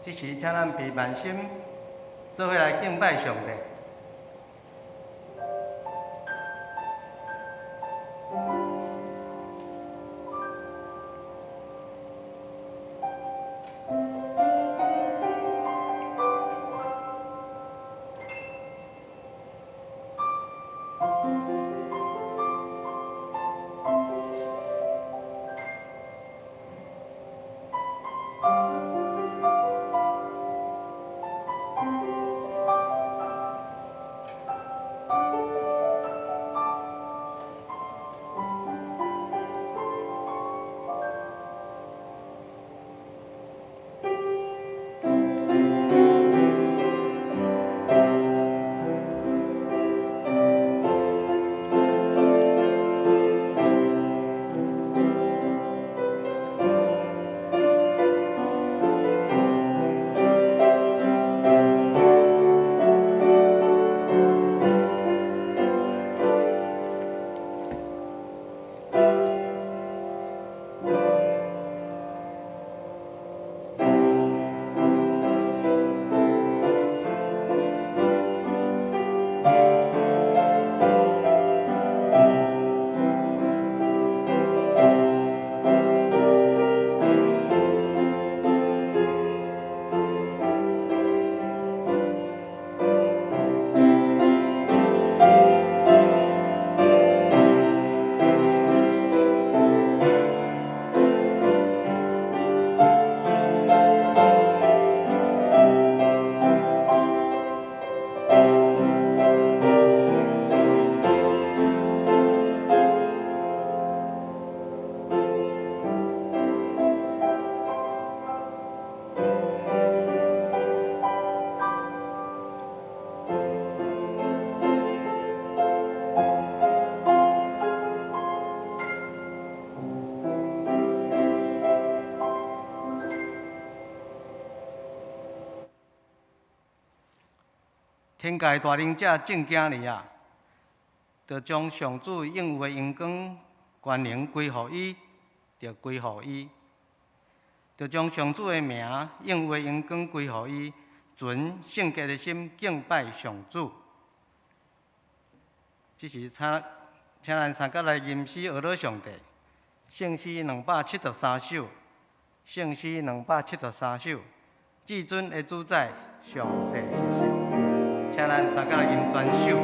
這時，請咱備萬心，做伙來敬拜上帝。天界大能者正囝兒啊，著將上主應有的榮光權能歸予伊，著歸予伊，著將上主的名應有的榮光歸予伊，存聖潔的心敬拜上主。這時請請咱三甲來吟詩學樂上帝，聖詩273首，聖詩273首，至尊的主宰，上帝是神。請咱三甲來吟全首。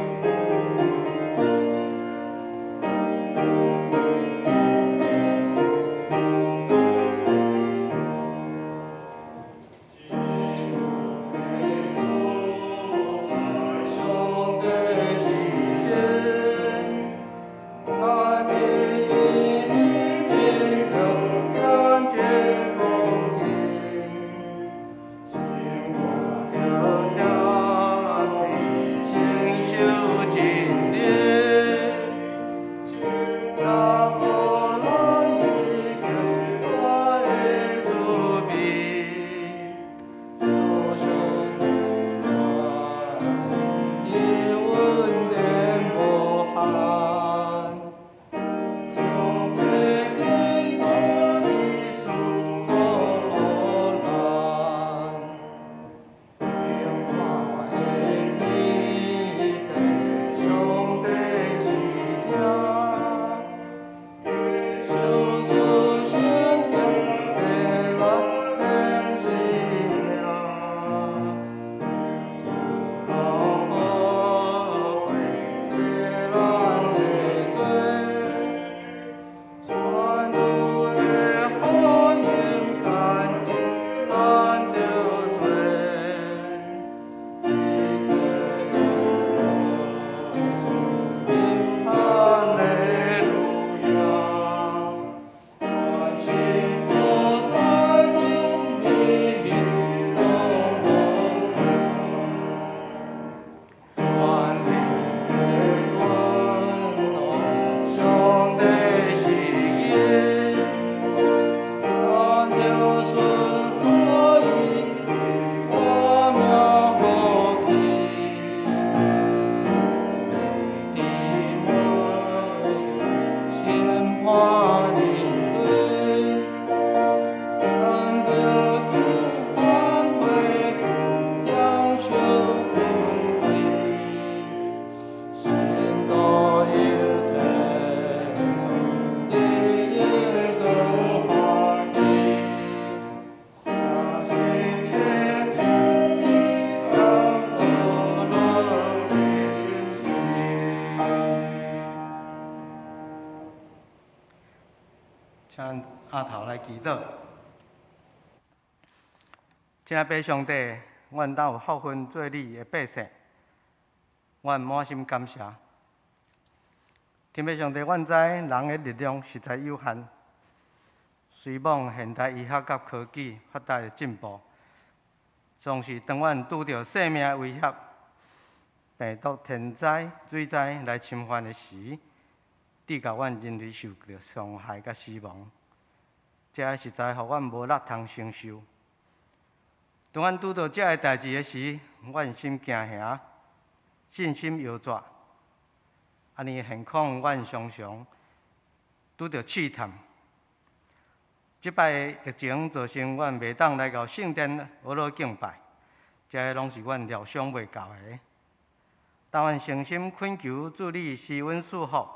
心。咱阿頭來祈禱。親愛的上帝，阮當有福分做你的百姓，阮滿心感謝。天父上帝，阮知人的力量實在有限，雖罔現代醫學佮科技發達的進步，總是當阮拄著生命的威脅、病毒、天災、水災來侵犯的時，致予阮人類受著傷害佮死亡，這實在予阮無力通承受。當阮拄著這个代誌的時，阮心驚嚇，信心搖逝。按呢現況，阮常常拄著試探。這擺疫情造成阮袂當來到聖殿學樂敬拜，這个攏是阮料想袂到的。但阮誠心懇求主你施恩賜福，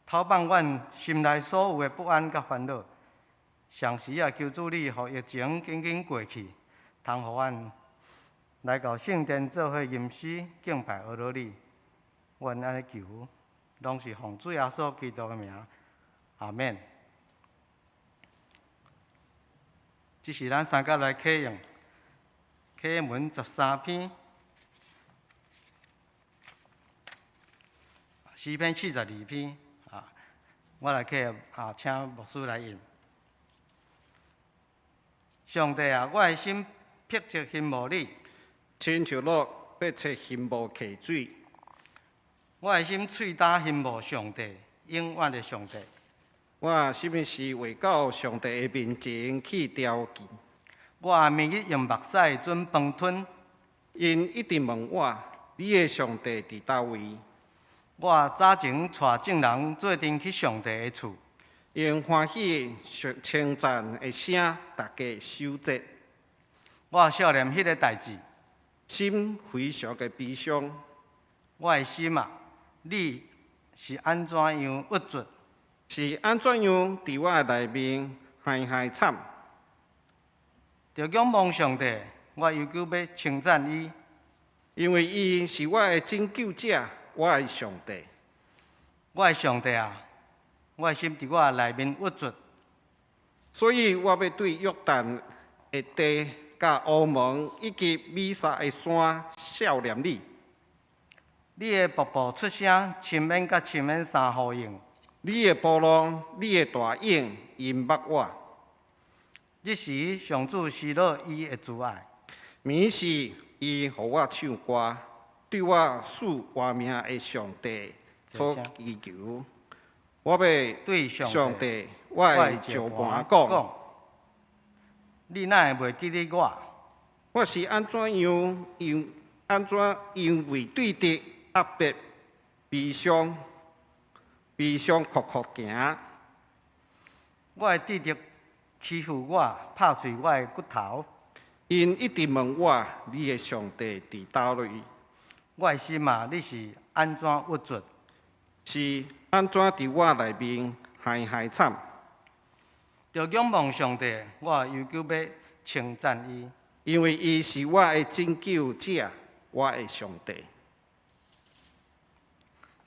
透放阮心內所有的不安佮煩惱。同時也求主你，予疫情緊緊過去，通予阮來到聖殿做伙吟詩敬拜阿羅你。阮按呢求，攏是奉主耶穌基督的名，阿們。這是咱三甲來啟用啟文13篇，詩篇42篇啊，我來啟啊，請牧師來引。上帝啊，我的心迫切欣慕你，親像鹿迫切欣慕溪水。我的心喙焦欣慕上帝，永遠的上帝。我啥物時會到上帝的面前去調記？我暝日用目屎準飯吞。𪜶一直問我：你的上帝佇佗位？我早前帶眾人做陣去上帝的厝。用歡喜稱讚的聲，大家守節。我想念彼个代誌，心非常的悲傷。我的心啊，你是按怎樣鬱卒？是按怎樣佇我的內面害害慘？著仰望上帝，我猶閣欲稱讚伊，因為伊是我的拯救者，我的上帝。我的上帝啊！我的心佇我內面鬱卒，所以我欲對約旦的地、佮烏門以及米薩的山想念你。你的瀑布出聲，深淵佮深淵相呼應。你的波浪，你的大湧，淹沒我。日時上主施落伊的慈愛，暝時伊予我唱歌，對我賜活命的上帝所祈求。我欲對上帝，我的石磐講，你哪會袂記得我？我是按怎樣因按怎因為對敵壓迫悲傷，悲傷哭哭行？我的對敵欺負我，拍碎我的骨頭。𪜶一直問我：你的上帝佇佗位？我的心啊，你是按怎鬱卒？是按怎佇我內面害害慘？著仰望上帝，我猶閣欲稱讚伊，因為伊是我的拯救者，我的上帝。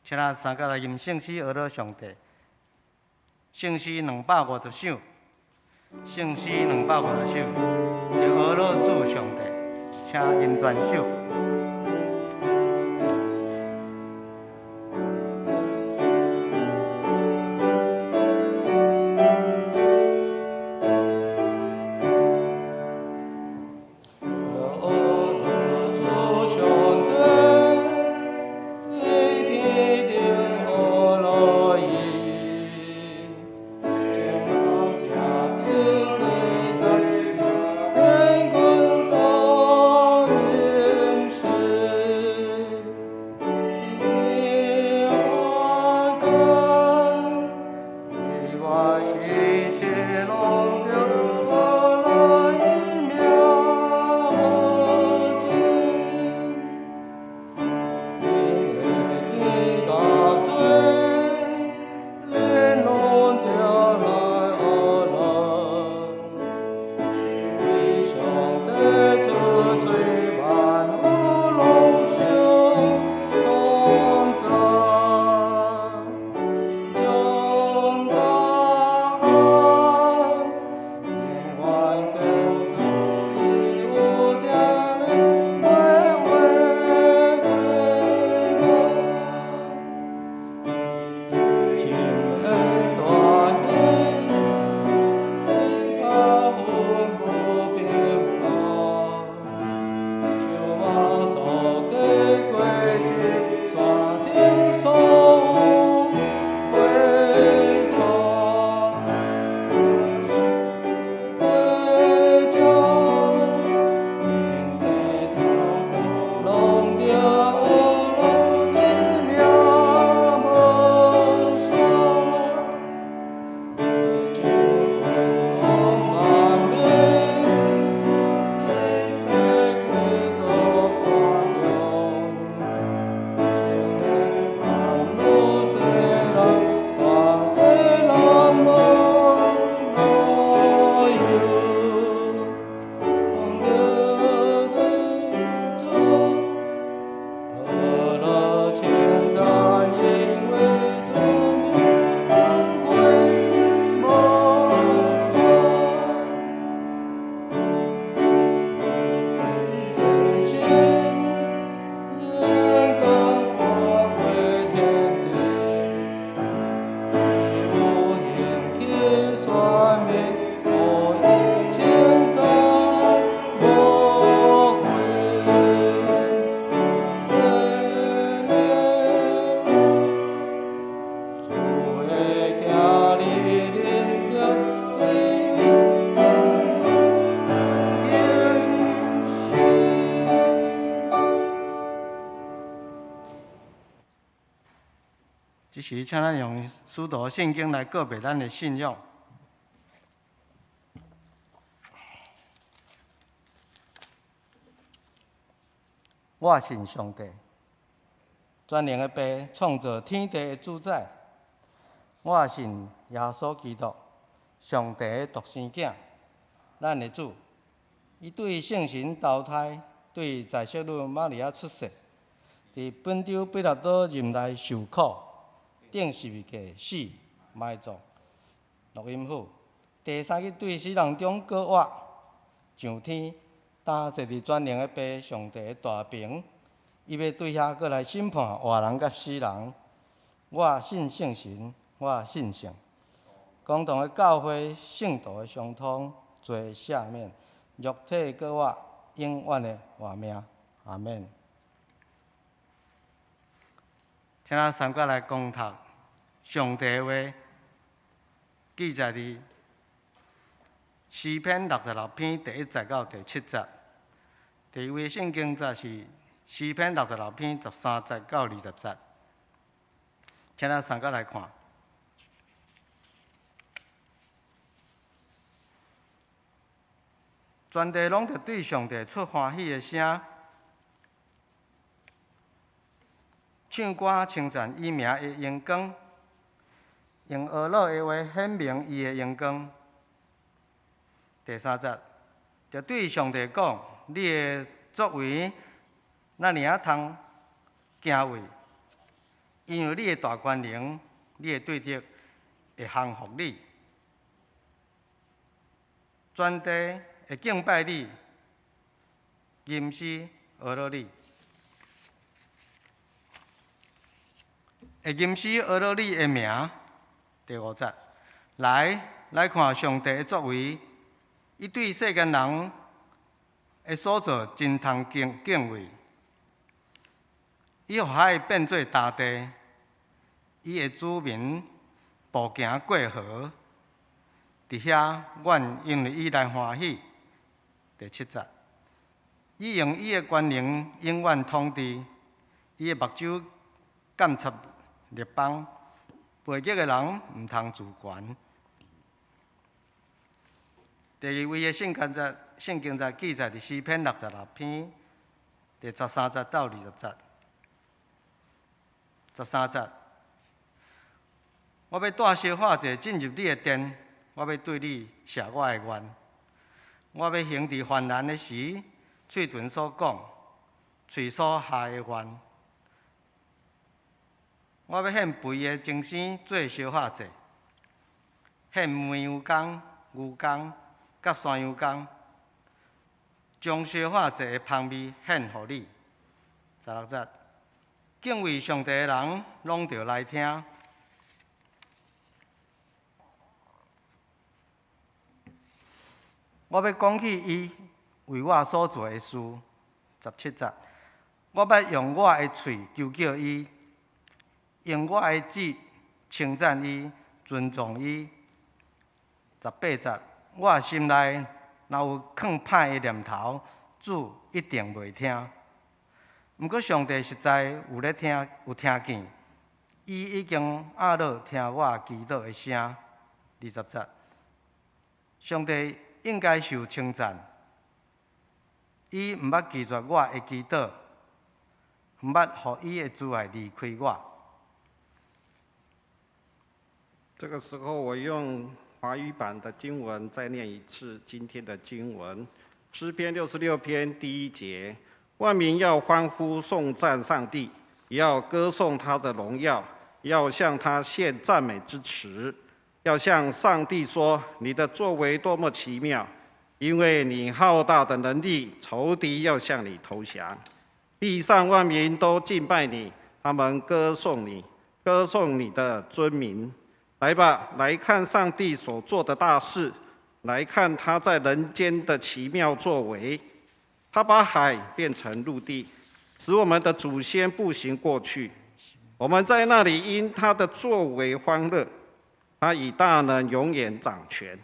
請咱三個來吟聖詩，阿羅上帝。聖詩250首，聖詩250首，著阿羅主上帝，請吟全首。時，請咱用使徒聖經來告白咱的信仰。我信上帝，全能的父，創造天地的主宰。我信耶穌基督，上帝的獨生囝，咱的主。伊對聖神投胎，對在聖女瑪利亞出世，佇本丟彼拉多任內受苦，釘十字架死、埋葬、落陰府。第三日對死人中閣活，上天，擔坐佇全能的父上帝的大爿，伊欲對遐閣來審判活人佮死人。我信聖神，我信聖公同的教會，聖徒的相通，罪赦免，肉體閣活，永遠的活命。阿門。請咱三個來共讀上帝的話，記載佇詩篇66篇第一節到第七節。第二位聖經節是詩篇六十六篇13節到20節。請咱三個來看。全地攏著對上帝出歡喜的聲，唱歌稱讚伊名的榮光，用呵咾的話顯明伊的榮光。第三節，就對上帝講：你的作為，哪爾仔通敬畏？因為你的大權能，你的對敵會降服你，全地會敬拜你，吟詩呵咾你，會吟詩呵咾你的名。第五節，來來看上帝的作為，伊對世間人的所做真通敬敬畏。伊予海變做乾地，伊的子民步行過河，佇遐阮因為伊來歡喜。第七節，伊用伊的權能永遠統治，伊的目睭監察列邦，背逆的人毋通自懸。第二位的聖經節，聖經節記載佇詩篇六十六篇第十三節到20節。十三節，我欲帶燒化祭進入你的殿，我欲對你謝我的願。我欲行佇患難的時，喙唇所講、喙所下的願。我欲獻肥的精牲做燒化祭，獻綿羊公、牛公佮山羊公，將燒化祭的芳味獻予你。16節，敬畏上帝的人攏著來聽。我欲講起伊為我所做的事。17節，我欲用我的喙求叫伊，用我的舌稱讚伊、尊崇伊。18節，我心內若有囥歹的念頭，主一定袂聽。毋過上帝實在有咧聽，有聽見，伊已經壓落聽我祈禱的聲。20節，上帝應該受稱讚，伊毋捌拒絕我的祈禱，毋捌予伊的慈愛離開我。這個時候，我用華語版的經文再念一次今天的經文，詩篇66篇第一節：萬民要歡呼頌讚上帝，也要歌頌他的榮耀，要向他獻讚美之詞，要向上帝說：你的作為多麼奇妙！因為你浩大的能力，仇敵要向你投降。地上萬民都敬拜你，他們歌頌你，歌頌你的尊名。來吧，來看上帝所做的大事，來看他在人間的奇妙作為。他把海變成陸地，使我們的祖先步行過去。我們在那裡因他的作為歡樂。他以大能永遠掌權，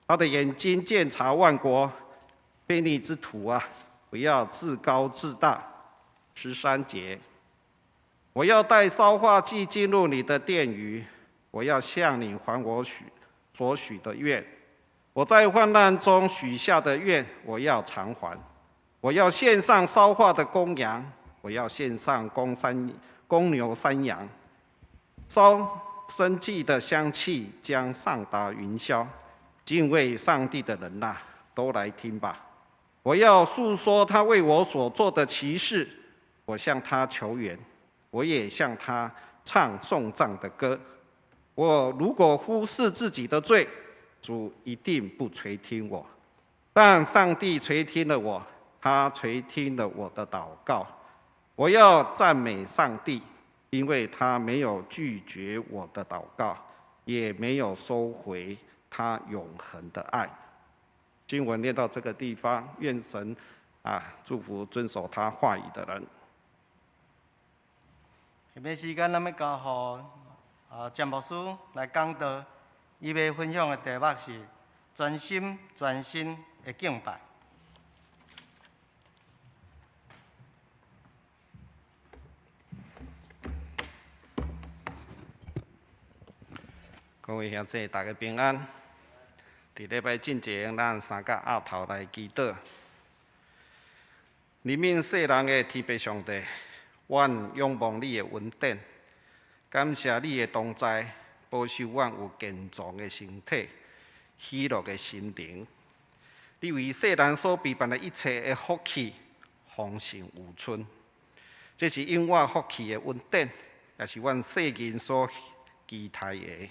他的眼睛鑒察萬國，悖逆之徒啊，不要自高自大。13節，我要帶燒化祭進入你的殿宇，我要向你還我許所許的願。我在患難中許下的願，我要償還。我要獻上燒化的公羊，我要獻上公山公牛山羊。燒牲祭的香氣將上達雲霄。敬畏上帝的人哪，都來聽吧！我要訴說他為我所做的奇事。我向他求援，我也向他唱頌讚的歌。我如果忽視自己的罪，主一定不垂聽我。但上帝垂聽了我，他垂聽了我的禱告。我要讚美上帝，因為他沒有拒絕我的禱告，也沒有收回他永恆的愛。經文念到這個地方，願神祝福遵守他話語的人。下面時間，咱欲交予詹牧師來講道，伊欲分享的題目是全心全身的敬拜。各位兄弟，大家平安。佇禮拜進前，咱三個額頭來祈禱。憐憫世人的天父上帝，阮仰望你的恩典，感謝你的同在，保守阮有健壯的身體、喜樂的心靈。你為世人所備辦的一切的福氣，豐盛有剩。這是永遠福氣的恩典，也是阮世人所期待的。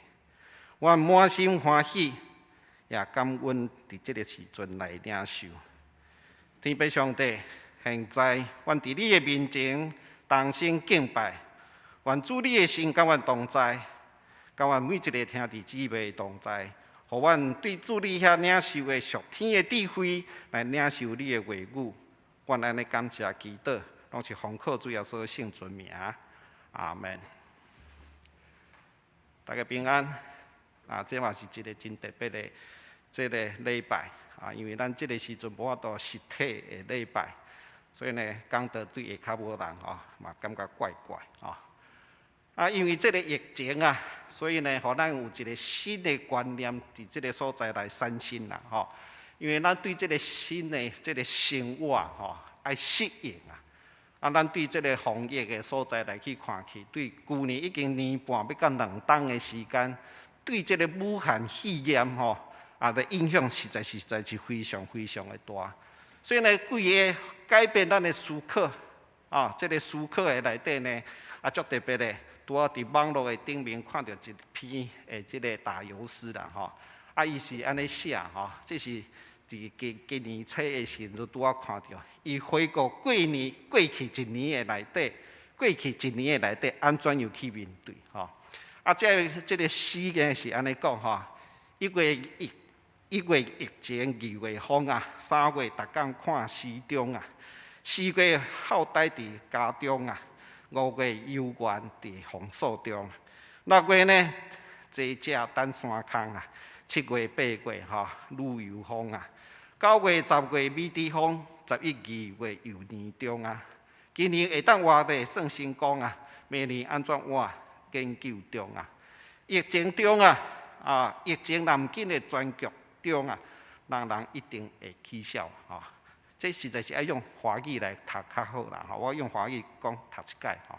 阮滿心歡喜，也感恩佇這个時陣來領受。天父上帝，現在阮佇你的面前同心敬拜，願主你的神佮阮同在，佮阮每一个兄弟姊妹同在，予阮對主你遐領受的屬天的智慧，來領受你的話語。阮按呢感謝祈禱，攏是奉靠主耶穌聖尊名，阿門。大家平安。這嘛是一个真特別的這个禮拜啊，因為咱這个時陣無法度實體的禮拜，所以呢，講道對下跤無人吼，嘛感覺怪怪吼。因為這个疫情啊，所以呢，予咱有一个新的觀念佇這个所在來產生啦吼。因為咱對這个新的這个生活吼，愛適應啊。咱對這个防疫的所在來去看去，對舊年已經年半，欲到2冬的時間。對這个武漢肺炎吼的影響，實在是非常非常的大。所以呢，規个改變咱的思考，這个思考的內底呢，足特別的，拄仔佇網路的頂面看著一篇的這个打油詩啦吼，伊是按呢寫吼，這是佇今今年初的時陣拄仔看著，伊回顧過年過去一年的內底，過去一年的內底按怎樣去面對吼。這个詩呢是按呢講吼，1月疫情，2月風啊，3月逐工看時鐘啊，4月孝待佇家中啊，5月遊園佇封鎖中，6月呢坐車等山空啊，7月8月吼旅遊風啊，9月10月美豬風，11、2月又年終啊，今年會當活得算成功啊，明年按怎活？研究中啊，疫情中啊，疫情若毋緊的全局中啊，人人一定會起痟吼。這實在是愛用華語來讀較好啦，吼。我用華語講讀一擺吼。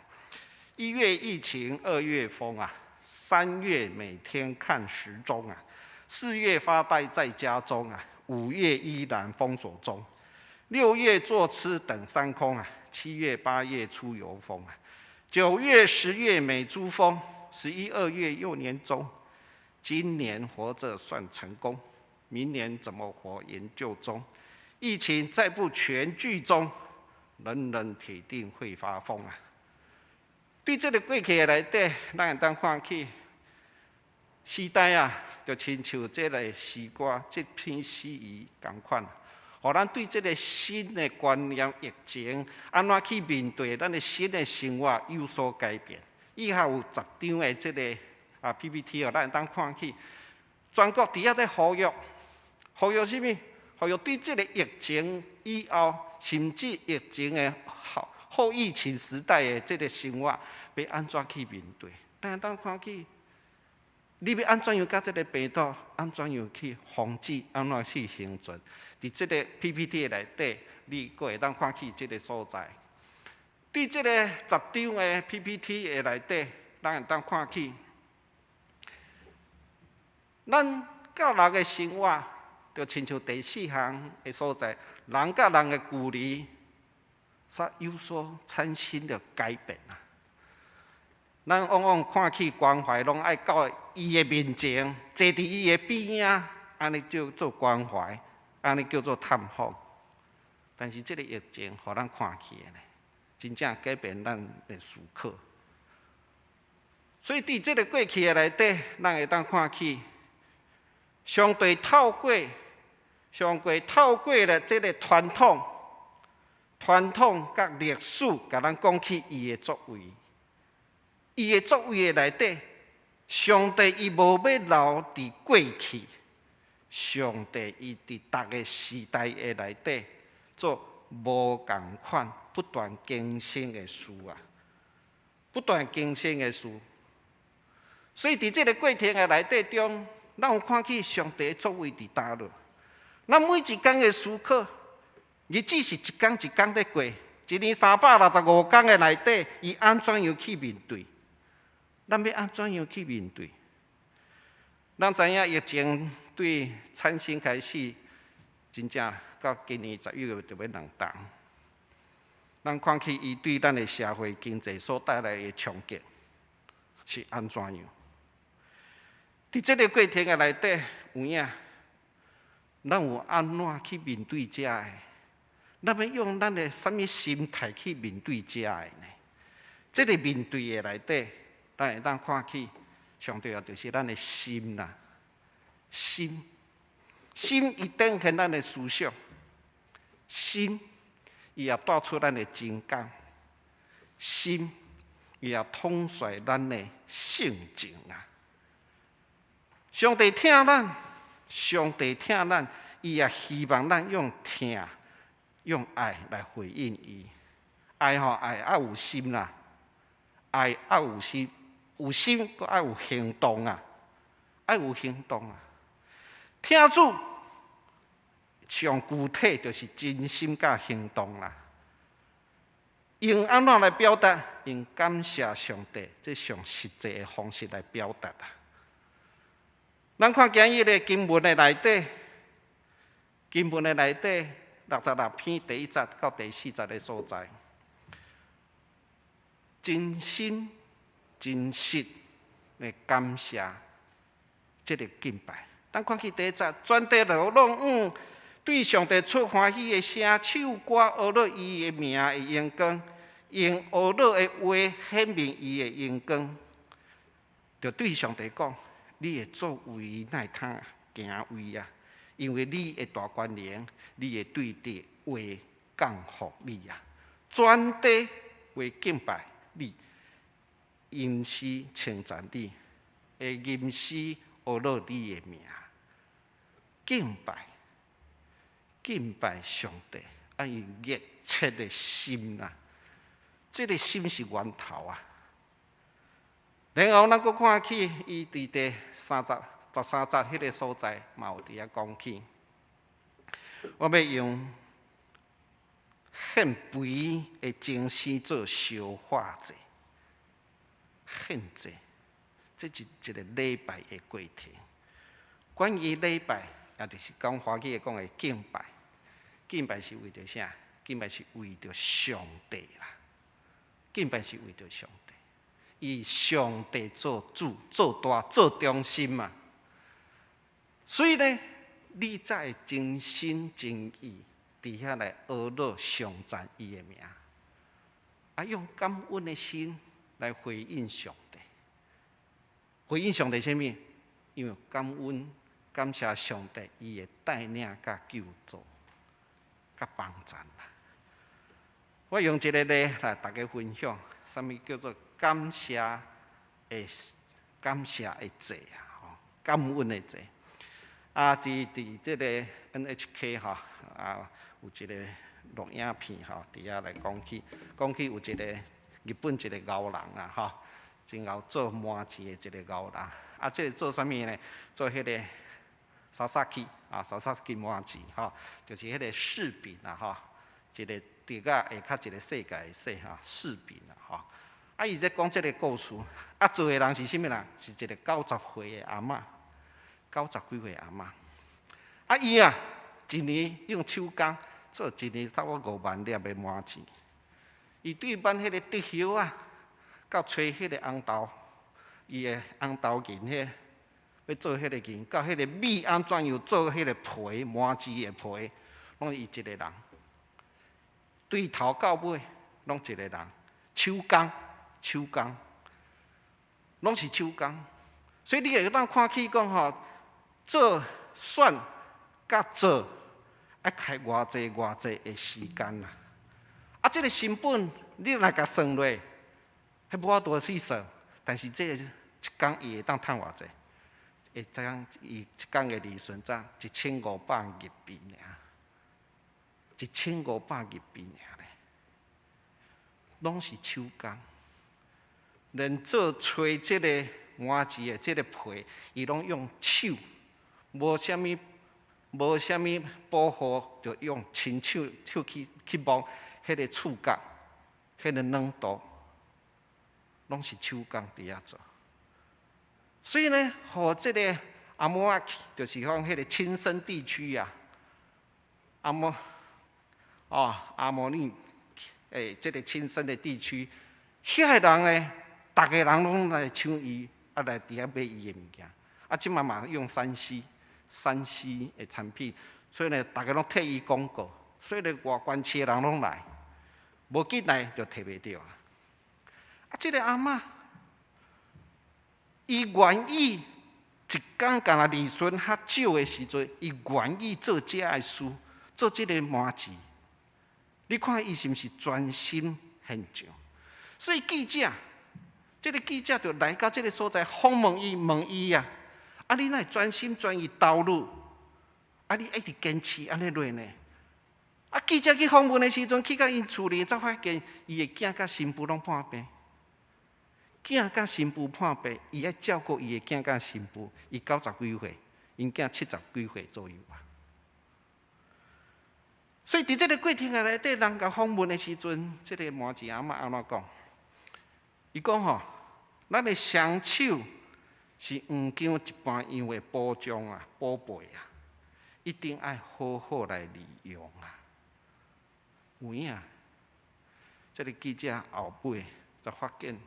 1月疫情，2月風啊，3月每天看時鐘啊，4月發呆在家中啊，5月依然封鎖中，6月坐吃等三空啊，7月8月出遊風啊。9月、10月美豬風，11、2月又年終，今年活著算成功，明年怎麼活研究中。疫情再不全劇終，人人鐵定會發瘋啊！對這个過去的內底，咱會當看起時代啊，就親像這个詩歌這篇詩語仝款。予咱對這个新的觀念、疫情，按怎去面對咱的新的生活有所改變。以下有10張的這个PPT 哦，咱會當看起，全國佇遐咧呼籲，呼籲啥物？呼籲對這个疫情以後，甚至疫情的後後疫情時代的這个生活，欲按怎去面對？咱會當看見，你欲按怎樣佮這个病毒，按怎樣去防止，按怎去生存？佇這个 PPT 的內底，你閣會當看見這个所在。佇這个10張的 PPT 的內底，咱會當看見，咱佮人的生活，就親像第四項的所在，人佮人的距離，煞有所產生著改變啊！咱往往看去關懷，攏愛到伊的面前，坐佇伊的邊仔，按呢叫做關懷，按呢叫做探訪。但是這个疫情，予咱看起的呢，真正改變咱的思考。所以，佇這个過去的內底，咱會當看見，上帝透過了這个傳統、傳統佮歷史，共咱講起伊的作為。伊的作為的內底，上帝伊無欲留佇過去，上帝伊佇逐个時代的內底做無仝款、不斷更新的事啊，不斷更新的事。所以佇這个過程的內底中，咱有看見上帝的作為佇佗落。咱每一工的思考，日子是一工一工咧過，一年365工的內底，伊按怎樣去面對？咱欲按怎樣去面對？咱知影疫情對產生開始，真正到今年11月就欲2冬。咱看見伊對咱的社會經濟所帶來的衝擊是按怎樣？佇這个過程的內底，有影，咱有按怎去面對這个？咱欲用咱的啥物心態去面對這个呢？這个面對的內底，咱會當看見，上重要就是咱的心啦，心，心伊展現咱的思想，心伊也帶出咱的情感，心伊也統帥咱的性情啊。上帝疼咱，上帝疼咱，伊也希望咱用疼、用愛來回應伊。愛吼，愛愛有心啦，愛愛有心，有心閣愛有行動啊，愛有行動啊。疼主上具體就是真心佮行動啦。用按怎來表達？用感謝上帝，這上實際的方式來表達啊。咱看今日的經文的內底，經文的內底66篇第一節到第四節的所在，真心真實的感謝，這个敬拜。咱看見第一節，全地攏向對上帝出歡喜的聲，唱歌呵咾伊的名的榮光，用呵咾的話顯明伊的榮光，就對上帝講：你的作為哪會通敬畏啊？因為你的大權能，你會對著話降服你啊！全地會敬拜你，吟詩稱讚你，會吟詩呵咾你的名。敬拜，敬拜上帝，愛用熱切的心啊！這个心是源頭啊！然後咱閣看起伊佇第13節彼个所在，嘛有佇遐講起。我欲用獻肥的精牲做燒化祭，獻祭，這是一个禮拜的過程。關於禮拜，也就是講華語的講的敬拜。敬拜是為著啥？敬拜是為著上帝啦。敬拜是為著上帝，以上帝做主、做大、做中心嘛。所以呢，你才會真心真意佇遐來呵咾頌讚伊的名，啊，用感恩的心來回應上帝。回應上帝啥物？因為感恩、感謝上帝伊的帶領佮救助、佮幫贊啦。我用一个例來大家分享，啥物叫做感謝的祭啊？吼，感恩的祭。啊，佇這个 NHK 吼，啊，有一个錄影片吼，佇遐來講起，講起有一個日本一個牛人啊，吼，真𠢕做麻糍的一個牛人。啊，這個做啥物呢？做彼個薩薩基啊，薩薩基麻糍吼，就是彼個柿餅啊，吼，一個竹仔下跤一個世界的世吼，柿餅啊，吼。啊，伊咧講這個故事，啊，做的人是啥物人？是一個90歲的阿嬤，90幾歲阿嬤。啊，伊啊，一年用手工做一年差不多5萬粒的麻糍。伊對挽彼個竹葉仔，到揣彼個紅豆，伊的紅豆仁彼，欲做彼個仁，到彼個米按怎樣做彼個皮，麻糍的皮，攏是伊一個人。對頭到尾，攏一個人，手工，手工，攏是手工。所以你會當看起講吼，做選佮做，愛開偌濟偌濟的時間啊！啊，這個成本你若共算落，彼無法度去算。但是這個一工伊會當趁偌濟？會當伊一工的利潤才1500日幣爾，1500日幣爾咧，攏是手工。連做揣這個麻糍的這個皮，伊攏用手，無啥物保護，就用親手手去摸彼個觸角，彼個軟度，攏是手工佇遐做。所以呢，予這個阿摩阿去，就是講彼個青森地區啊，阿摩哦阿摩尼，這個青森的地區，遐个人呢，逐个人攏來搶伊，啊來佇遐買伊的物件。啊，這馬嘛用3C 的產品，所以呢，逐个攏替伊廣告，所以呢，外縣市的人攏來，無進來就提袂著啊。啊，這個阿嬤，伊願意一工干焦利潤較少的時陣，伊願意做這个事，做這個麻糍。你看伊是毋是專心獻上？所以記者，這個記者就來到這個所在訪問伊，問伊啊，啊，你哪會專心專意投入？啊，你一直堅持按呢落呢？啊，記者去訪問的時陣，去到𪜶厝裡，才發現伊的囝佮新婦攏破病，囝佮新婦破病，伊愛照顧伊的囝佮新婦，伊90幾歲，𪜶囝70幾歲左右吧。所以佇這個過程內底，人共訪問的時陣，這個麻糍阿嬤按怎講？伊講吼，咱的雙手是黃金一般樣的寶藏啊，寶貝啊，一定愛好好來利用啊。有影，這個記者後尾才發現，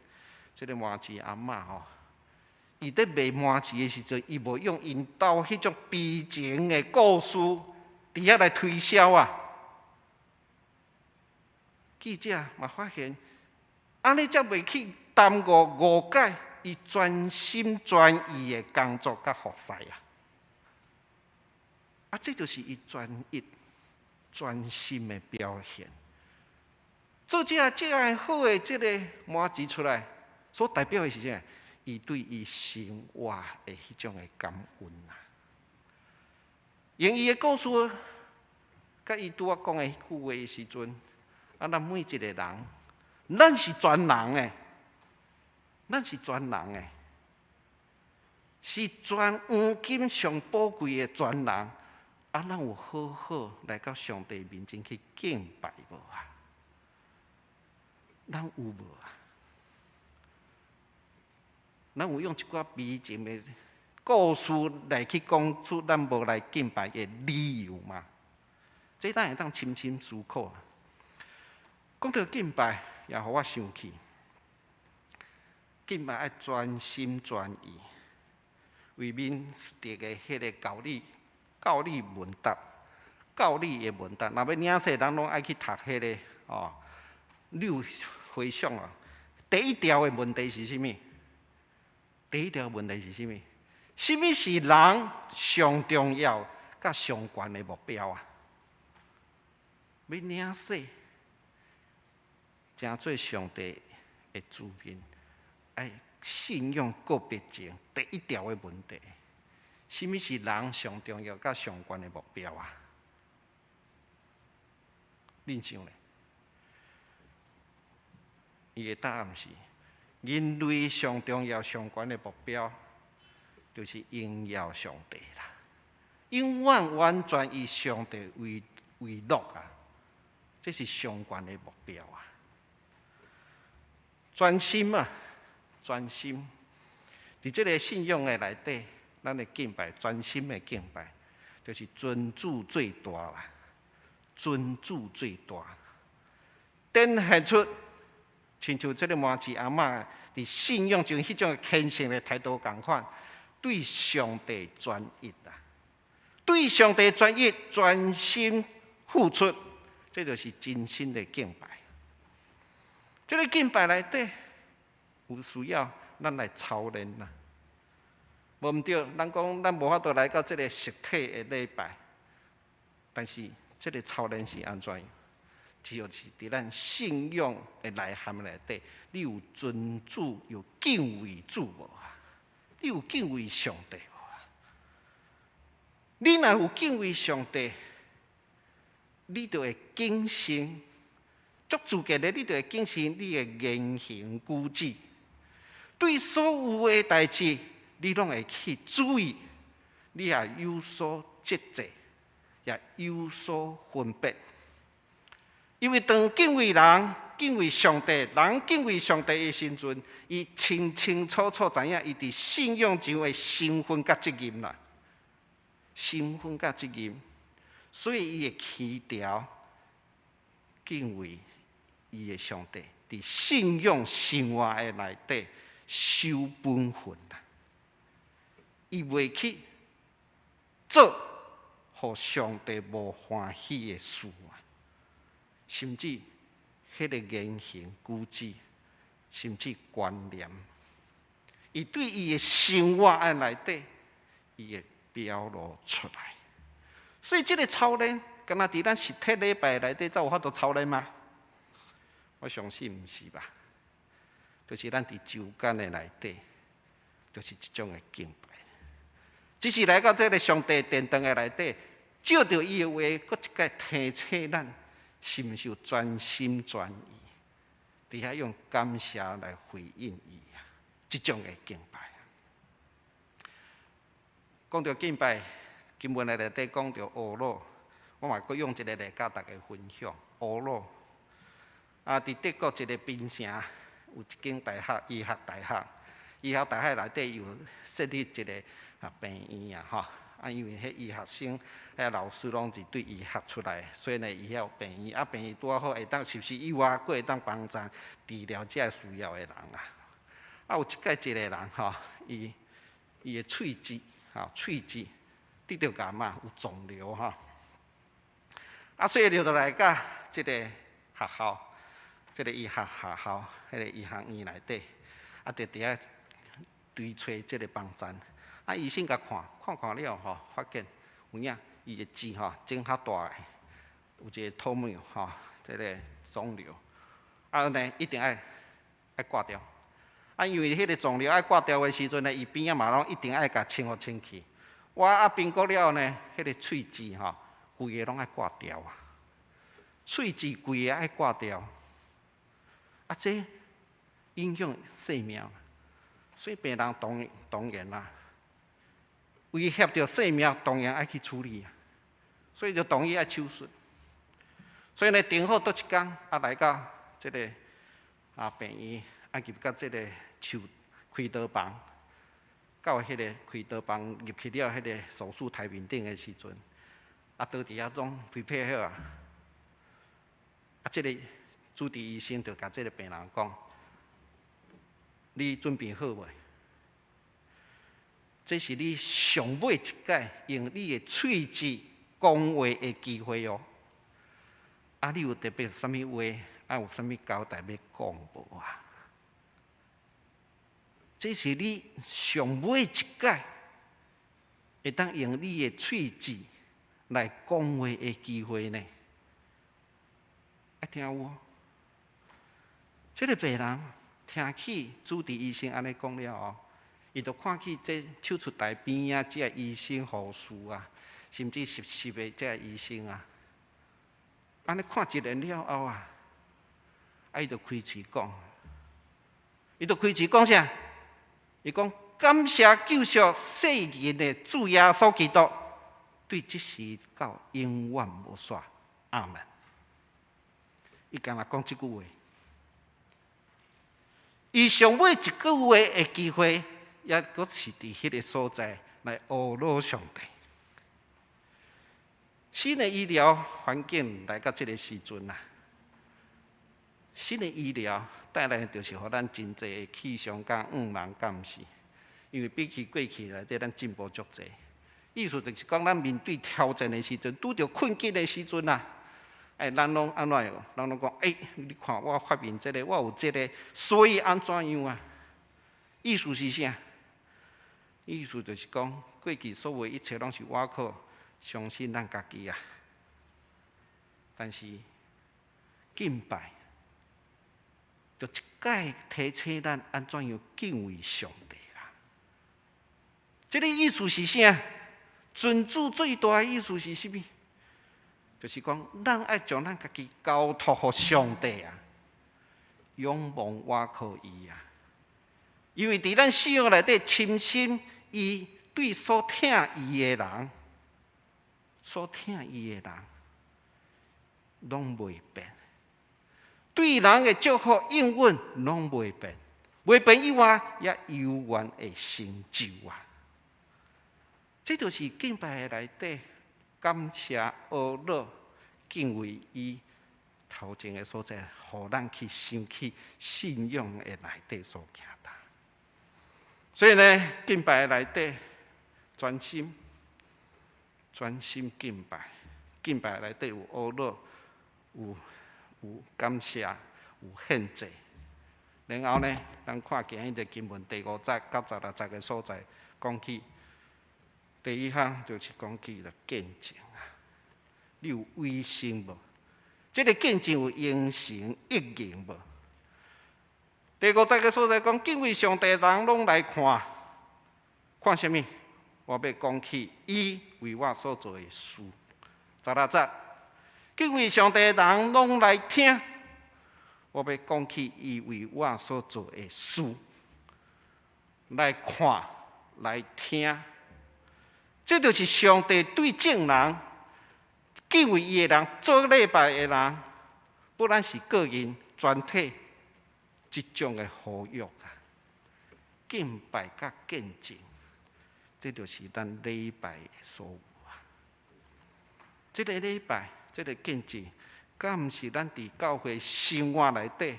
這個麻糍阿嬤吼，伊佇賣麻糍的時陣，伊無用𪜶兜彼種悲情的故事佇遐來推銷啊。記者嘛發現，按呢才袂去耽誤誤解伊專心專意的工作佮服侍啊！啊，這就是伊專一、專心的表現。做這個這樣好的這個麻糍出來，所代表的是啥？伊對伊生活的彼種的感恩啊！用伊的故事，佮伊拄仔講的彼句話的時陣，啊，咱每一個人，咱是專人的，咱是專人的，是全黃金上寶貴的專人。啊，咱有好好來到上帝面前去敬拜無啊？咱有無啊？咱有用一寡悲情的故事來去講出咱無來敬拜的理由嗎？這咱會當深深思考啊。講到敬拜，也予我想起，敬拜愛專心專意，為免得個彼個教理問答，教理的問答，若欲領洗，人攏愛去讀彼個哦，六回向啊。第一條的問題是啥物？第一條問題是啥物？啥物是人上重要、佮上懸的目標啊？欲領洗，成做上帝的子民，愛信仰告別前第一條的問題，啥物是人上重要、佮上懸的目標啊？恁想咧？伊的答案是：人類上重要、上懸的目標，就是榮耀上帝啦。永遠完全以上帝為樂啊！這是上懸的目標啊！專心啊，專心！佇這个信仰的內底，咱的敬拜，專心的敬拜，就是尊主最大啦，尊主最大，展現出親像這个麻子阿嬤佇信仰上彼種虔誠的態度仝款，對上帝專一啊，對上帝專一，專心付出，這就是真心的敬拜。這个敬拜內底有需要咱來操練啦。無毋對，咱講咱無法度來到這个實體的禮拜，但是這个操練是按怎樣？就是佇咱信仰的內涵內底，你有尊主、有敬畏主無啊？你有敬畏上帝無啊？你若有敬畏上帝，你就會謹慎，足自然的，你就會謹慎你的言行舉止，對所有的代誌，你攏會去注意，你也有所節制，也有所分別。因為當敬畏人、敬畏上帝，人敬畏上帝的時陣，伊清清楚楚知影伊佇信仰上的身份佮責任啦，身份佮責任，所以伊會起調敬畏伊的上帝，佇信仰生活的內底守本分啦，伊袂去做予上帝無歡喜的事啊。甚至彼个言行舉止，甚至觀念，伊對伊的生活的內底，伊會表露出來。所以這个操練，敢若佇咱實體禮拜內底，才有法度操練嗎？我相信毋是吧。就是咱佇周間的內底，就是這種的敬拜。只是來到這个上帝殿堂的內底，借著伊的話，閣一擺提醒咱，是毋是有專心專意，佇遐用感謝來回應伊啊？這種的敬拜。講著敬拜，經文內底講著甌羅，我嘛閣用一个例佮大家分享。甌羅啊，佇德國一个檳城有一間大學，醫學大學，醫學大學內底有設立一个病院啊，吼。啊，因為彼醫學生、彼老師攏是對醫學出來，所以呢，伊遐有病院，啊，病院拄仔好會當是毋是意外，閣會當幫助治療這个需要的人啦。啊，有一擺一个人吼，伊的喙舌，吼，喙舌得著癌啊，有腫瘤吼。啊，所以就來到這个學校，這个醫學學校，彼个醫學院內底，啊，就佇遐追揣這个幫贊。啊，醫生共看，看看了吼，發現有影，伊的舌吼腫較大个，有一个 tumor 吼，這个腫瘤，啊呢一定愛割掉。啊，因為彼个腫瘤愛割掉的時陣呢，伊邊仔嘛攏一定愛共清予清氣。哇，啊評估了呢，彼个喙舌吼，規个攏愛割掉啊！喙舌規个愛割掉，啊，這影響性命，所以病人當然啦，威脅著性命，當然愛去處理啊，所以就同意愛手術。所以呢，定好佗一工，啊來到這个病院，啊入到這个手開刀房，到彼个開刀房入去了，彼個手術台面頂的時陣，啊，倒佇遐攏 prepare 好啊，啊，這个主治醫生就共這个病人講：你準備好未？這是你上尾一擺用你的喙舌講話的機會哦。啊，你有特別啥物話？啊，有啥物交代欲講無啊？這是你上尾一擺會當用你的喙舌來講話的機會呢？愛聽有無？這个病人聽起主治醫生按呢講了後，伊就看起這手術台邊仔這个醫生護士啊，甚至實習的這个醫生啊，按呢看一輪了後啊，啊，伊就開喙講，伊就開喙講啥？伊講感謝救贖世人的主耶穌基督，對這時到永遠無煞。阿門。伊干焦講這句話，伊上尾一句話的機會，猶閣是佇彼个所在來呵咾上帝。新的醫療環境來到這个時陣啊，新的醫療帶來的就是予咱真濟的氣象佮向望，敢毋是？因為比起過去內底，咱進步足濟。意思就是講，咱面對挑戰的時陣，拄著困境的時陣啊，哎，咱攏按怎樣？咱攏講，欸，你看我發明這个，我有這个，所以按怎樣啊？意思是啥？意思就是講，過去所有一切攏是倚靠相信咱家己啊。但是敬拜，就一擺提醒咱按怎樣敬畏上帝啦。這个意思是啥？尊主最大的意思是啥物？就是講，咱愛將咱家己交託予上帝啊，仰望倚靠伊啊。因為佇咱信仰內底，深信伊對所疼伊的人，所疼伊的人，攏袂變；對人的祝福應允攏袂變，袂變以外，也猶原會成就啊！這就是敬拜的內底，感謝呵咾敬畏伊頭前的所在，予咱去想起信仰的內底所行的。所以呢，敬拜的內底，專心、專心敬拜，敬拜內底有呵咾，有感謝，有獻祭。然後呢，咱看今日的經文第五節到16節的所在，講起第一項就是講起了見證啊。你有威信無？這个見證有形成應驗無？第五節的所在講，敬畏上帝人攏來看，看啥物？我欲講起伊為我所做的事。16節，敬畏上帝人攏來聽，我欲講起伊為我所做的事。來看，來聽，這就是上帝對眾人敬畏伊的人，做禮拜的人，不論是個人、全體，這種的呼籲啊，敬拜佮見證，這就是咱禮拜的所有啊。這个禮拜，這个見證，敢毋是咱佇教會生活內底？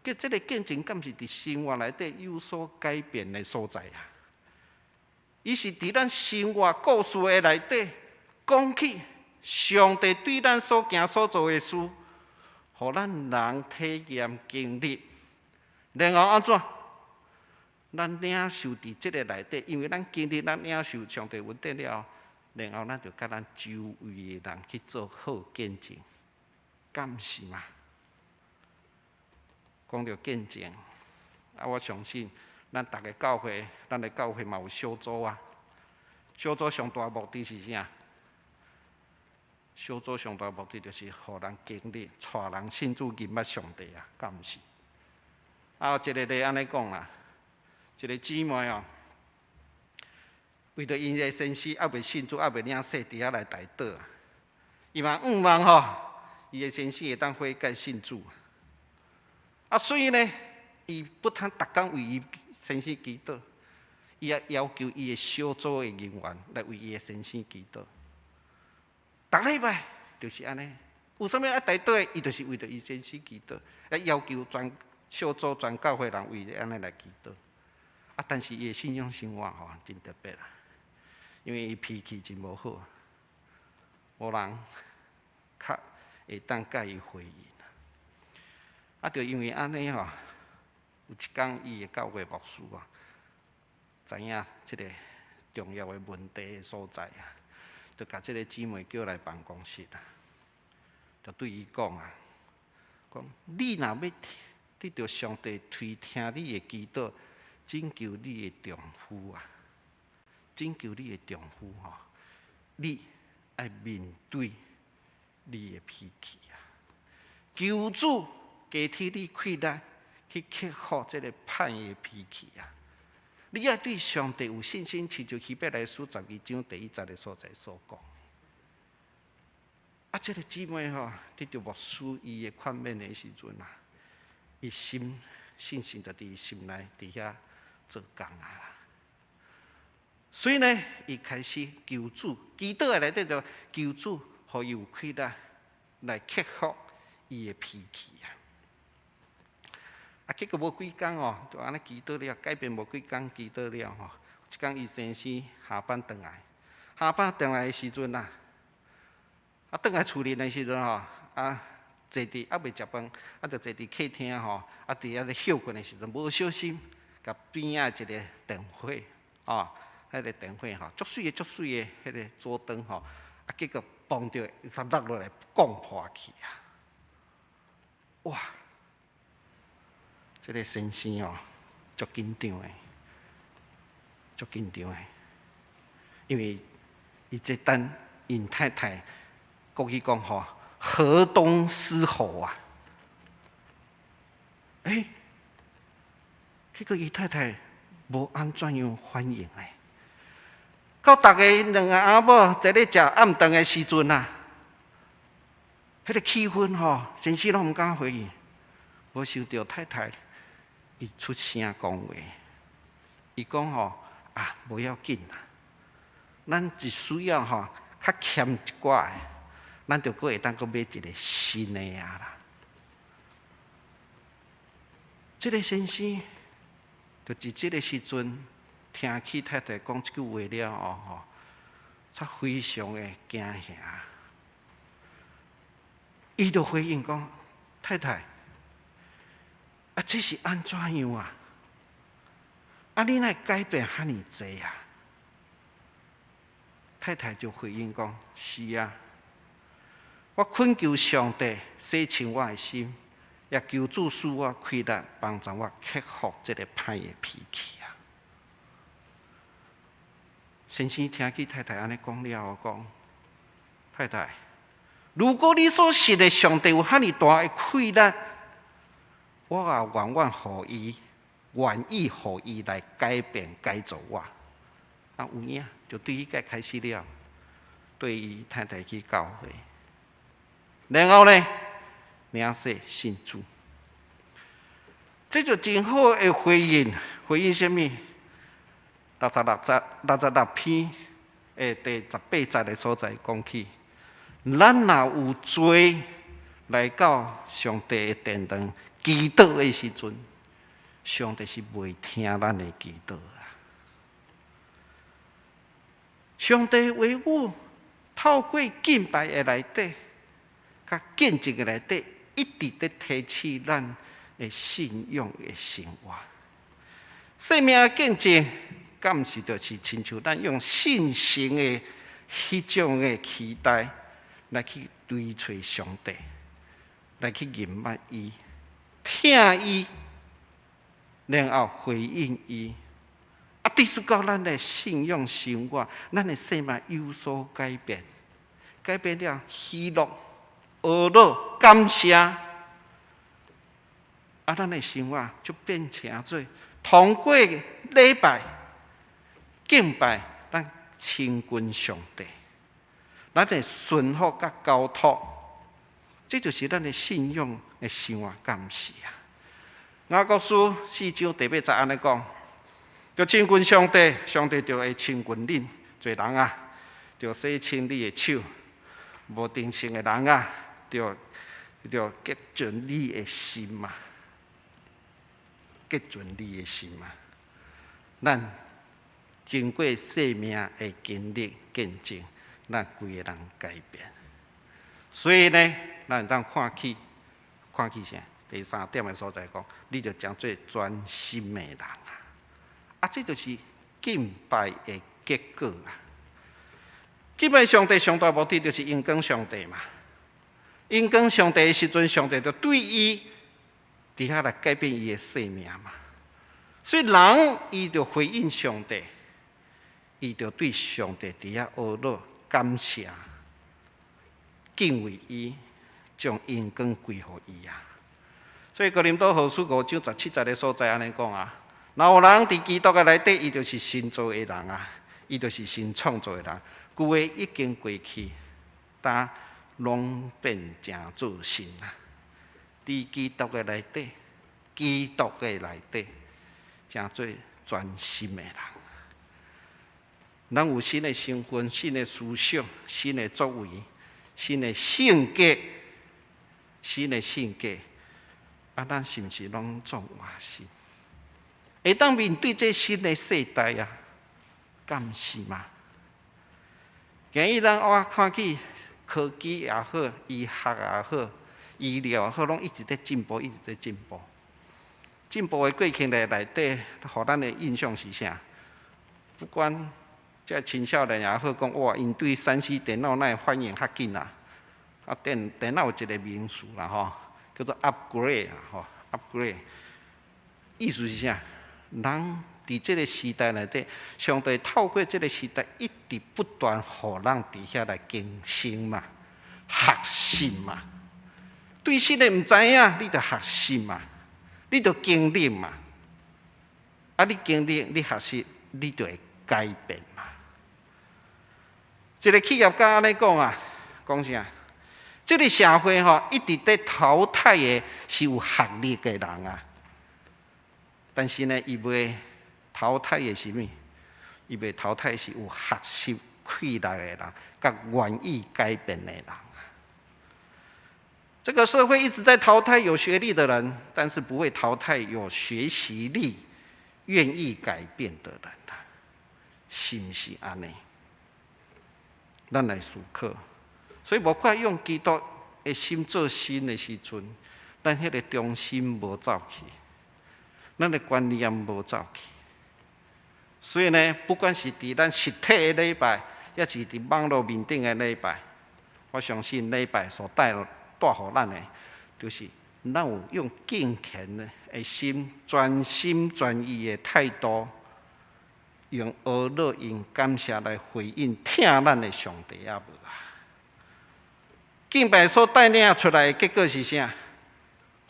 佮這个見證，敢毋是佇生活內底有所改變的所在啊？伊是佇咱生活故事的內底講起上帝對咱所行所做的事，予咱人體驗經歷。然後按怎？咱領受佇這个內底，因為咱經歷，咱領受上帝恩典了後，然後咱就佮咱周圍的人去做好見證，敢是嗎？講著見證，啊，我相信咱逐个教會，咱的教會嘛有小組啊。小組上大目的是啥？小組上大目的就是予人經歷，帶人信主認捌上帝啊，敢毋是？啊，一个例按呢講啦，一个姊妹哦，為著𪜶的先生猶未信主，猶未領洗，佇遐來代禱。伊嘛向望吼，伊的先生會當悔改信主。啊，所以呢，伊不但逐工為伊先生祈禱，伊也要求伊的小組的人員來為伊的先生祈禱。逐禮拜就是按呢，有啥物愛代禱的，伊就是為著伊先生祈禱，啊，要求全小組全教會人為按呢來祈禱。啊，但是伊的信仰生活吼真特別啦，因為伊脾氣真無好，無人較會當佮伊回應。啊，就因為按呢吼，有一工伊的教會牧師啊，知影這个重要的問題的所在啊，就共這个姊妹叫來辦公室啊，就對伊講啊，講你若欲得著上帝垂聽你的祈禱，拯救你的丈夫啊，拯救你的丈夫吼，你愛面對你的脾氣啊！求主加添你氣力去克服這个歹的脾氣啊！你愛對上帝有信心，親像希伯來書12章第1節的所在所講。啊，這个姊妹吼，得著牧師伊的勸勉的時陣啊，伊心信心就佇伊心內佇遐做工啊。所以呢，伊開始求主，祈禱的內底就求主，予伊有氣力來克服伊的脾氣啊。啊，結果無幾工哦，就按呢祈禱了，改變無幾工，祈禱了吼，一工伊先生下班轉來，下班轉來的時陣啊，啊，轉來厝裡的時陣吼，啊，坐佇猶未食飯，啊，就坐佇客廳吼，啊，佇遐咧歇睏的時陣，無小心，共邊仔一个電火，哦，彼个電火吼，足媠的足媠的彼个桌燈吼，啊，結果碰著，伊才落落來摃破去啊！哇！這个先生哦，足緊張的，足緊張的，因為伊這等𪜶太太國語講吼，河東獅吼啊！欸，結果伊太太無按怎樣反應咧。到逐家兩个翁某坐咧食暗頓的時陣啊，彼个氣氛吼，先生攏毋敢回應，無想著太太伊出聲講話，伊講吼啊，無要緊啦，咱只需要吼較儉一寡的，咱就閣會當閣買一个新的啊啦。這个先生就佇這个時陣聽起太太講這句話了後吼，才非常的驚嚇。伊就回應講：太太，啊，這是按怎樣啊？啊，你哪會改變遐爾濟啊？太太就回應講：是啊，我懇求上帝洗清我的心，也求主賜我氣力，幫助我克服這个歹的脾氣啊。先生聽見太太按呢講了後，講：太太，如果你所信的上帝有遐爾大的氣力，我也願願予伊，願意予伊來改變、改造我。啊，有影，就對彼個開始了，對伊太太去教會，然後呢，領洗信主，這就真好的回應。回應啥物？66節、66篇的第18節的所在講起，咱若有罪來到上帝的殿堂祈禱的時陣，上帝是袂聽咱的祈禱啊！上帝話語透過敬拜的內底，佮見證的內底，一直佇提醒咱的信仰的生活。生命的見證，敢毋是就是親像咱用信心的彼種的期待來去追揣上帝，來去認捌伊、聽伊，然後回應伊。啊，直至到咱的信仰生活，咱的生命有所改變，改變了喜樂、呵樂、感謝，啊，咱的生活就變成做通過禮拜敬拜，咱親近上帝，咱的順服佮交託，這就是咱的信仰的生活，敢毋是啊？雅各書4章第8節按呢講，著親近上帝，上帝就會親近恁。罪人啊，著洗清你的手；無忠誠的人啊，著潔淨你的心嘛，潔淨你的心嘛。咱經過生命的經歷見證，咱規个人改變。所以呢，咱會當看起，看起啥？第三點的所在講，你著成做專心的人啊！啊，這就是敬拜的結果啊！敬拜上帝上大目的就是榮光上帝嘛。榮光上帝的時陣，上帝就對伊佇遐來改變伊的生命嘛。所以人伊就回應上帝，伊就對上帝佇遐呵咾感謝。敬畏伊，將榮光歸予伊啊。所以哥林多後書5章17節的所在按呢講啊，若有人佇基督的內底，伊就是新造的人啊，伊就是新創造的人，舊的已經過去，焦攏變成做新啊。佇基督的內底，基督的內底，成做全新的人。咱有新的身份、新的思想、新的作為、新的性格、新的性格。啊，咱是毋是攏總換新？會當面對這新的世代啊，敢是嗎？今日咱我看起科技也好，醫學也好，醫療也好，攏一直佇進步，一直佇進步。進步的過程內底，予咱的印象是啥？不管這青少年也好，講哇，𪜶對3C 電腦哪會反應較緊啊？啊，電腦有一個名詞啦吼，叫做 upgrade 啊吼，upgrade。意思是啥？人佇這個時代內底，上帝透過這個時代，一直不斷予人佇遐來更新嘛，學習嘛。對新的毋知影，你著學習嘛，你著經歷嘛。啊，你經歷，你學習，你就會改變嘛。一個企業家按呢講啊，講啥？這個社會吼，一直佇淘汰的是有學歷的人啊。但是呢，伊袂淘汰的是啥物？伊袂淘汰的是有學習氣力的人，佮願意改變的人。這個社會一直在淘汰有學歷的人，但是不會淘汰有學習力、願意改變的人啊，是毋是按呢？咱來思考。所以無怪用基督的心做新的時陣，咱彼個中心無走去，咱的觀念無走去。所以呢，不管是佇咱實體的禮拜，抑是佇網路面頂的禮拜，我相信禮拜所帶予咱的，就是咱有用敬虔的心、全心全意的態度，用呵咾、用感謝來回應疼咱的上帝啊無啊？敬拜所帶領出來的結果是啥？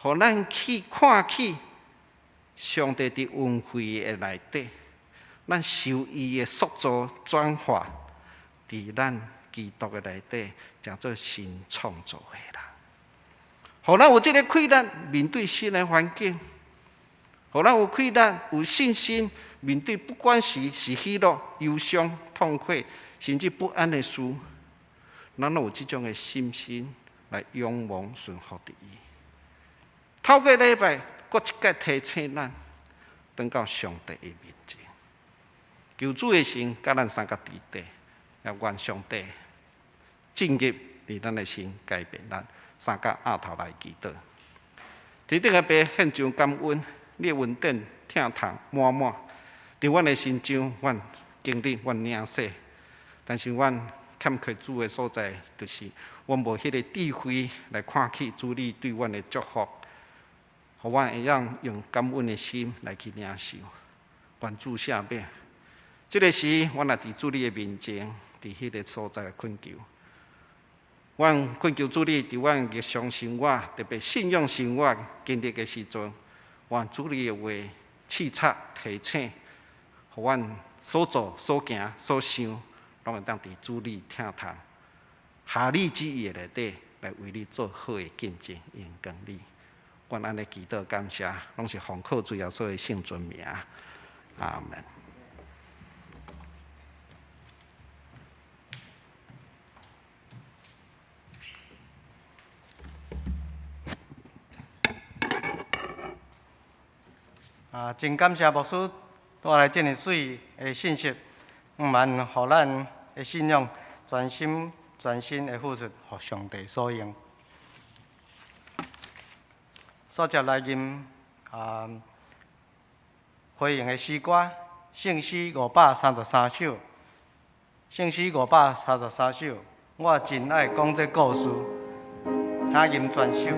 予咱去看起上帝佇恩惠的內底，咱受伊的塑造轉化，佇咱基督的內底，成做新創造的人。予咱有這个氣力面對新的環境，予咱有氣力、有信心面對不管是喜樂、憂傷、痛苦，甚至不安的事，咱攏有這種的信心來仰望順服佇伊。透過禮拜，閣一擺提醒咱，轉到上帝的面前，求主的神佮咱相佮佇底，也願上帝進入佇咱的心，改變咱。三甲額頭來祈禱，天頂的父獻上感恩，你的恩典疼痛滿滿，佇阮的身上，阮經歷，阮領洗，但是阮欠缺主的所在，就是阮無彼个智慧來看起主你對阮的祝福，予阮會當用感恩的心來去領受。願主赦免。這个時，阮也佇主你的面前，佇彼个所在懇求。阮懇求主你，佇阮日常生活，特別信仰生活經歷的時陣，願主你的話刺察提醒，予阮所做、所行、所想，攏會當佇主你疼痛、合你旨意的內底，來為你做好的見證，榮光你。阮按呢祈禱感謝，攏是奉靠主耶穌的聖尊名。阿門。啊，真感謝牧師帶來這麼媠的信息，毋但予咱的信仰全心全身的付出，予上帝所用。煞接來吟回應的詩歌，聖詩533首，聖詩533首，我真愛講這故事，請吟全首。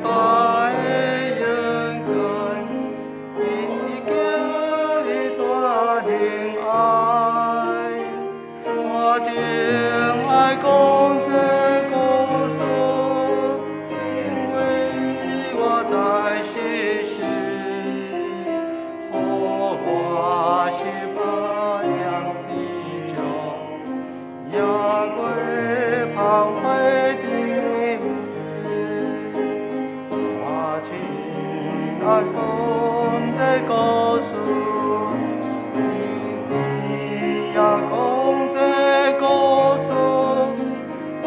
大的勇敢，伊叫大仁爱。我真愛講這故事，因為我在世時，予我18點之中，贏過芳華的美。我真愛講這故事，天也講這故事，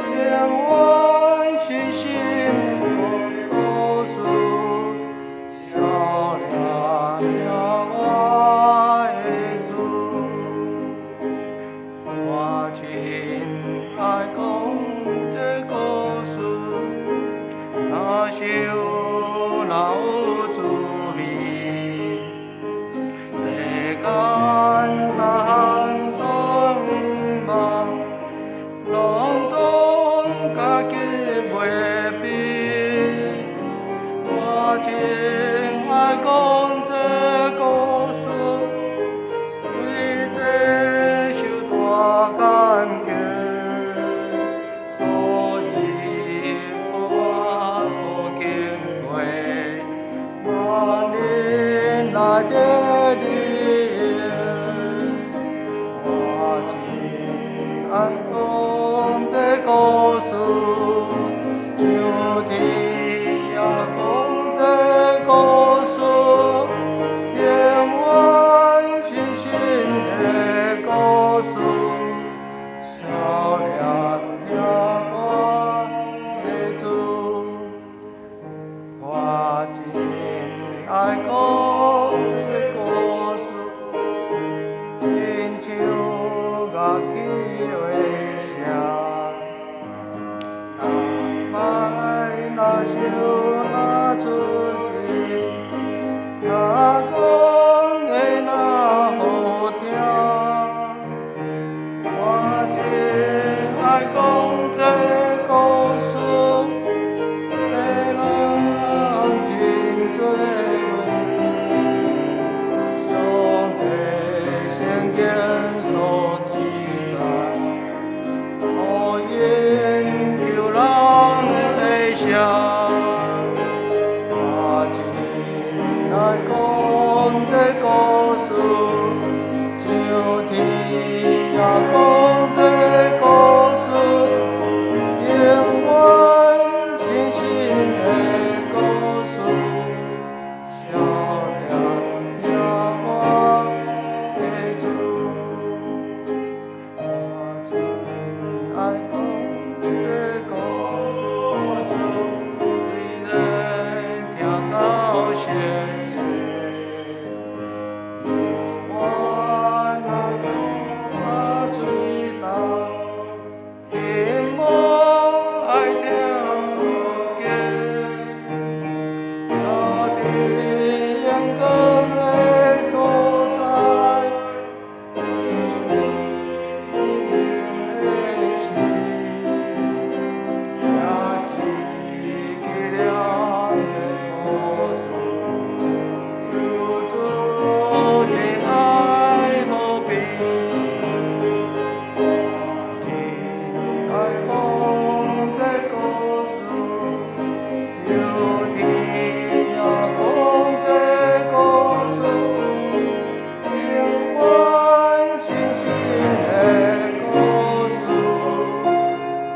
永遠深深的故事，少年聽我的主。我真愛講這故事，若是有若有滋味，世間逐項爽夢，攏總家己袂比。我真愛講這故事，對這受大感激，所以予我所經過，萬人來得利益。我真愛講這故事，就天也講這故事，永遠深深的故事，少年聽我的主。我真愛講這故事，親像樂器的聲。逐擺若想若出去，若講的若好聽。我真愛講這故事，世人真濟話，上帝聖經所記載，予因救人的聲。我真愛講這故事，就天也講這故事，永遠深深的故事，少年聽我的主。我真愛講這故事，雖然聽到熟悉，猶原來講嘴焦，希望愛聽無假。到佇陽光的所在，天的時，也是紀念這故事，求主仁愛無邊。我真愛講這故事，就天也講這故事，永遠深深的故事，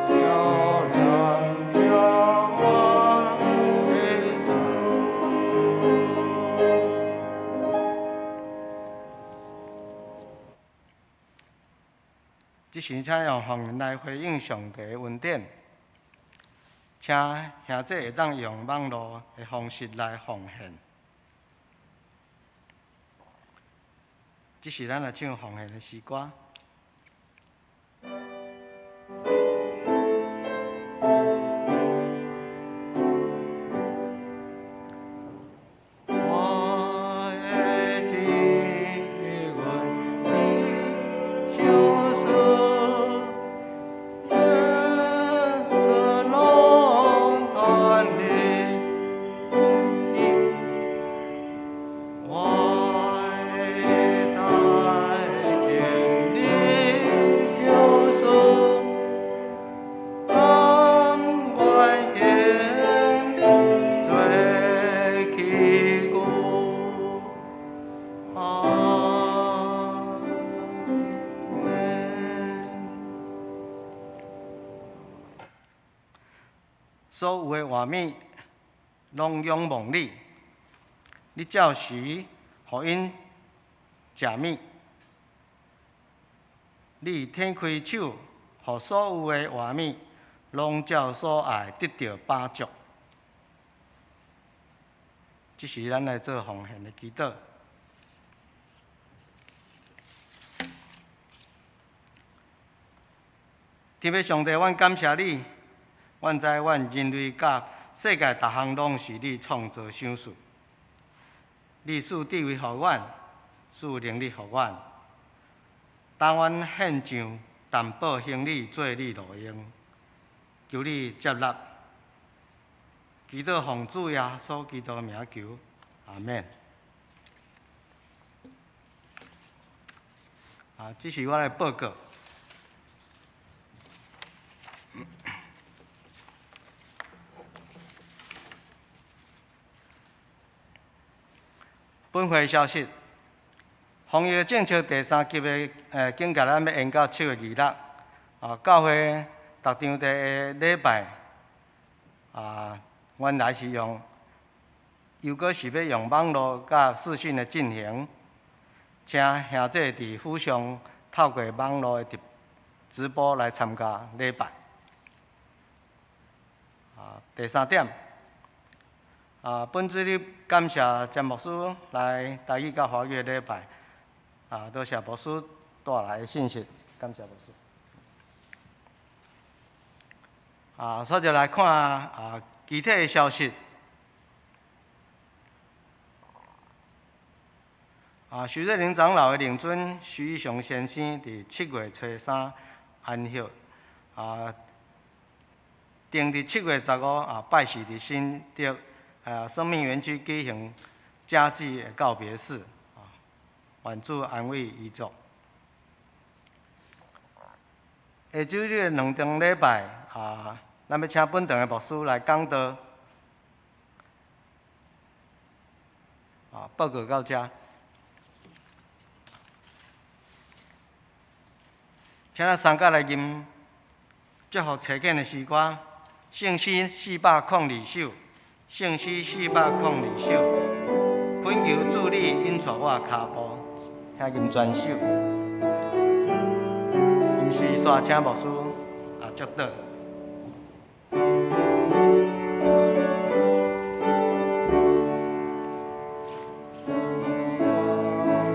少年聽我的主。這時請用方言來回應上帝的恩典，請兄弟會當用網路的方式來奉獻。這是咱來唱奉獻的詩歌。我的志願你相思，夜春攏嘆你。所有的活物攏仰望你，你照時予𪜶食物，你展開手，予所有的活物攏照所愛得著飽足。這時，咱來做奉獻的祈禱。天父上帝，阮感謝你，阮知阮人類佮世界逐項攏是你創造賞賜。你賜智慧予阮，賜能力予阮，當阮獻上淡薄行李做你路用，求你接納。祈禱奉主耶穌基督名求，阿們。啊，這是我的報告。本會消息：防疫政策第三級的警戒，咱欲延到7月26。啊，教會逐場地的禮拜，啊，原來是用，猶閣是欲用網路佮視訊的進行，請兄弟佇府上透過網路的直播來參加禮拜。啊，第三點，啊，本主日感謝詹牧師來台語佮華語的禮拜，啊，多謝牧師帶來的信息，感謝牧師。啊，煞就來看啊，具體的消息。啊，徐瑞麟長老的令尊徐義雄先生佇7月初三安息。啊，定佇7月15啊，拜四佇新竹啊生命園區舉行家祭的告別式。啊，願主安慰遺族。下週日的兩場禮拜啊，咱欲請本堂的牧師來講道。啊，報告到遮。請咱三甲來吟祝福齊建的詩歌，聖詩402首，聖詩402首，懇求主你引帶我跤步，聽吟全首。吟詩煞請牧師啊祝禱。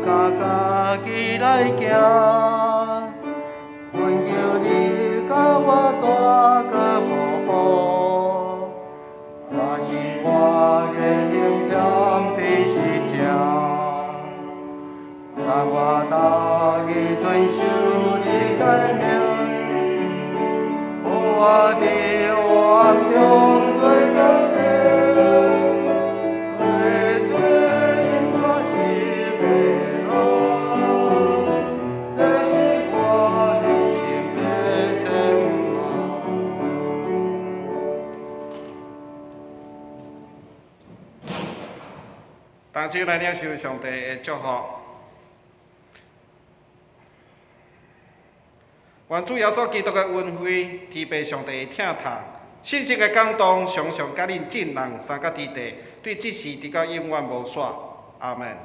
家己來行，懇求你共我帶過保護。若是我言行欠比是正，請我逐日遵守你誡命，予我佇黑暗中做光明。提出引帶是白路，這是我人生的展望。同齊來領受上帝的祝福。願主耶穌基督的恩惠、天父上帝的疼痛、聖靈的感動，常常佮恁眾人三甲弟弟，對這時直到永遠無煞。阿們。